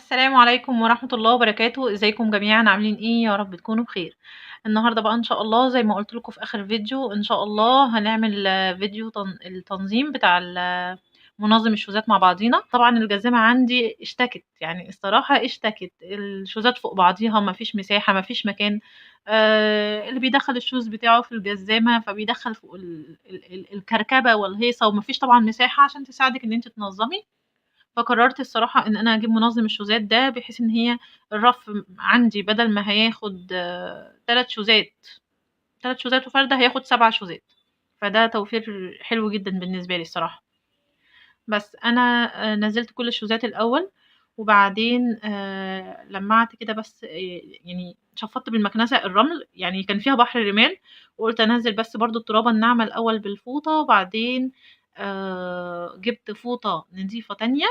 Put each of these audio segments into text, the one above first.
السلام عليكم ورحمة الله وبركاته. ازيكم جميعا؟ عاملين ايه؟ يا رب تكونوا بخير. النهارده بقى ان شاء الله زي ما قلت لكم في اخر فيديو ان شاء الله هنعمل فيديو التنظيم بتاع منظم الشوزات مع بعضينا. طبعا الجزامة عندي اشتكت، يعني الصراحة اشتكت، الشوزات فوق بعضيها، ما فيش مساحة، ما فيش مكان. اللي بيدخل ال shoes بتاعه في الجزامة فبيدخل فوق الكركبة والهيصة، وما فيش طبعا مساحة عشان تساعدك ان انت تنظمي. فقررت الصراحة ان انا اجيب منظم الشوزات ده، بحيث ان هي الرف عندي بدل ما هياخد 3 شوزات، 3 شوزات وفردة، هياخد 7 شوزات، فده توفير حلو جدا بالنسبة لي الصراحة. بس انا نزلت كل الشوزات الاول، وبعدين لمعت كده بس، يعني شفطت بالمكنسة الرمل، يعني كان فيها بحر رمال، وقلت انزل بس برضو الترابة الناعمة الاول بالفوطة، وبعدين جبت فوطة نظيفة تانية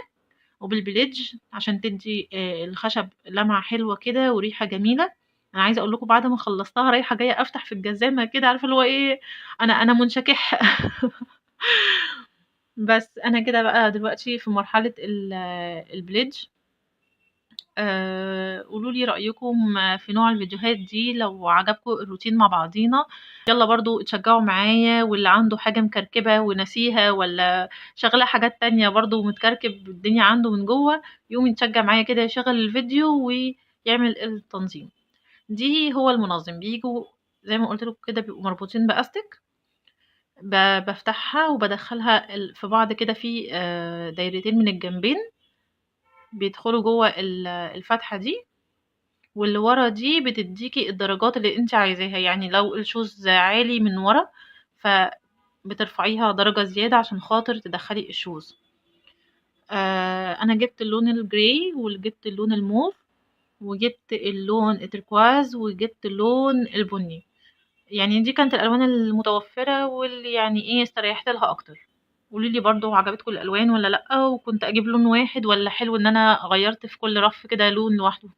وبالبليدج عشان تدي الخشب لمعة حلوة كده وريحة جميلة. أنا عايزة أقول لكم بعد ما خلصتها رايحة جاية أفتح في الجزامة كده، عارفة اللي هو إيه، أنا منشكح. بس أنا كده بقى دلوقتي في مرحلة البليدج. قولوا لي رأيكم في نوع الفيديوهات دي، لو عجبكم الروتين مع بعضينا يلا برضو اتشجعوا معايا، واللي عنده حاجة مكركبة ونسيها ولا شغلة حاجات تانية برضو متكركب الدنيا عنده من جوه، يقوم يتشجع معايا كده، يشغل الفيديو ويعمل التنظيم. دي هو المنظم، بيجوا زي ما قلت لكم كده بيبقوا مربوطين بأستك، بفتحها وبدخلها في بعض كده، في دايرتين من الجنبين بيدخلوا جوه الفتحة دي، واللي ورا دي بتديكي الدرجات اللي انت عايزاها. يعني لو ال shoes عالي من ورا فبترفعيها درجة زيادة عشان خاطر تدخلي ال shoes. انا جبت اللون ال gray، وجبت اللون الموف، وجبت اللون التركواز، وجبت اللون البني. يعني دي كانت الالوان المتوفرة واللي يعني ايه استريحت لها اكتر. قولي لي برضو عجبتكم الالوان ولا لا، وكنت اجيب لون واحد ولا حلو ان انا غيرت في كل رف كده لون لوحده.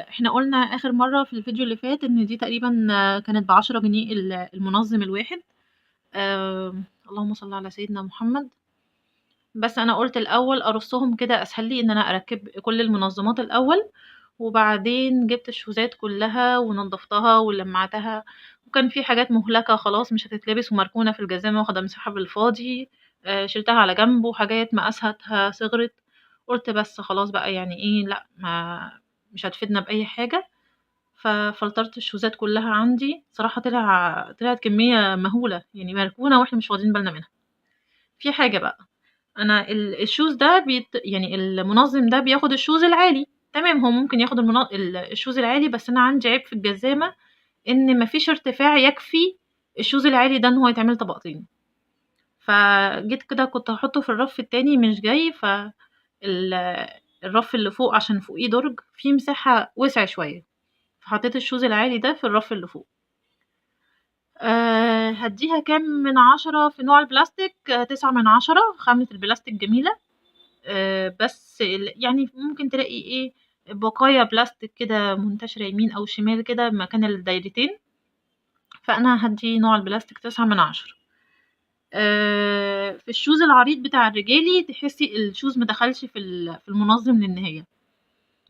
احنا قلنا اخر مرة في الفيديو اللي فات ان دي تقريبا كانت ب10 جنيه المنظم الواحد. اللهم صل على سيدنا محمد. بس انا قلت الاول ارصهم كده، اسهل لي ان انا اركب كل المنظمات الاول، وبعدين جبت الشوزات كلها ونظفتها ولمعتها، وكان في حاجات مهلكة خلاص مش هتتلبس ومركونة في الجزامة واخدة مساحة بالفاضي، شلتها على جنب، وحاجات مقاسها صغرت، قلت بس خلاص بقى يعني ايه، لا ما مش هتفيدنا بأي حاجة. ففلترت الشوزات كلها عندي صراحة، طلعت كمية مهولة يعني مركونة واحنا مش واخدين بالنا منها. في حاجة بقى، انا ال shoes ده يعني المنظم ده بياخد ال shoes العالي، تمام، هو ممكن ياخد ال shoes العالي، بس انا عندي عيب في الجزامة ان مفيش ارتفاع يكفي ال shoes العالي ده ان هو يتعمل طبقتين. فجيت كده كنت هحطه في الرف التاني مش جاي، الرف اللي فوق عشان فوقيه درج فيه مساحة وسع شوية، فحطيت ال shoes العالي ده في الرف اللي فوق. هديها كام من 10 في نوع البلاستيك؟ 9 من 10. خامة البلاستيك جميلة، بس يعني ممكن تلاقي ايه بقايا بلاستيك كده منتشرة يمين او شمال كده مكان الدايرتين، فانا هدي نوع البلاستيك 9 من 10. في ال shoes العريض بتاع الرجالي تحسي ال shoes مدخلش في المنظم للنهاية،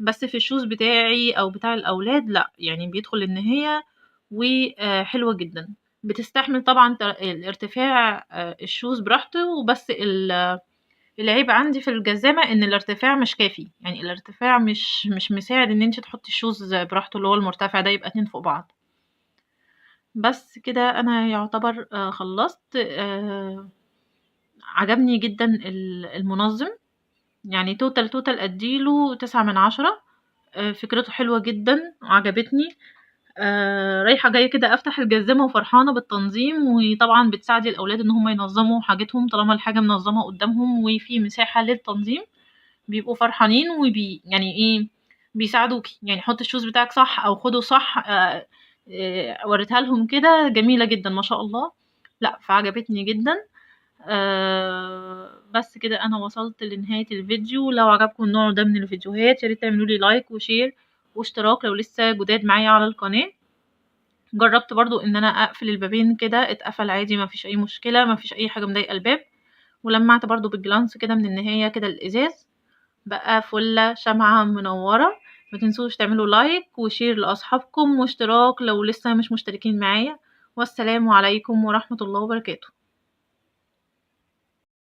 بس في ال shoes بتاعي او بتاع الاولاد لا، يعني بيدخل للنهاية وحلوة جدا، بتستحمل طبعا الارتفاع، ال shoes براحته. وبس العيب عندي في الجزامة ان الارتفاع مش كافي، يعني الارتفاع مش مساعد ان انت تحطي ال shoes براحته اللي هو المرتفع ده يبقى 2 فوق بعض. بس كده انا يعتبر خلصت. عجبني جدا المنظم، يعني total اديله 9 من 10. فكرته حلوة جدا وعجبتني. رايحة جاية كده افتح الجزامة وفرحانة بالتنظيم، وطبعا بتساعدي الاولاد ان هم ينظموا حاجتهم طالما الحاجة منظمة قدامهم وفي مساحة للتنظيم، بيبقوا فرحانين وبي يعني ايه بيساعدوكي، يعني حط ال shoes بتاعك صح او خده صح. وريتها لهم كده، جميلة جدا ما شاء الله، لا فعجبتني جدا. بس كده انا وصلت لنهاية الفيديو. لو عجبكم النوع ده من الفيديوهات يا ريت تعملوا لي like و share واشتراك لو لسه جداد معايا على القناة. جربت برضو ان انا اقفل البابين كده، اتقفل عادي ما فيش اي مشكلة، ما فيش اي حاجة مضايقة الباب. ولمعت برضو بال glans كده من النهاية كده الازاز. بقى فله شمعة منورة. ما تنسوش تعملوا like و share لاصحابكم واشتراك لو لسه مش مشتركين معايا. والسلام عليكم ورحمة الله وبركاته.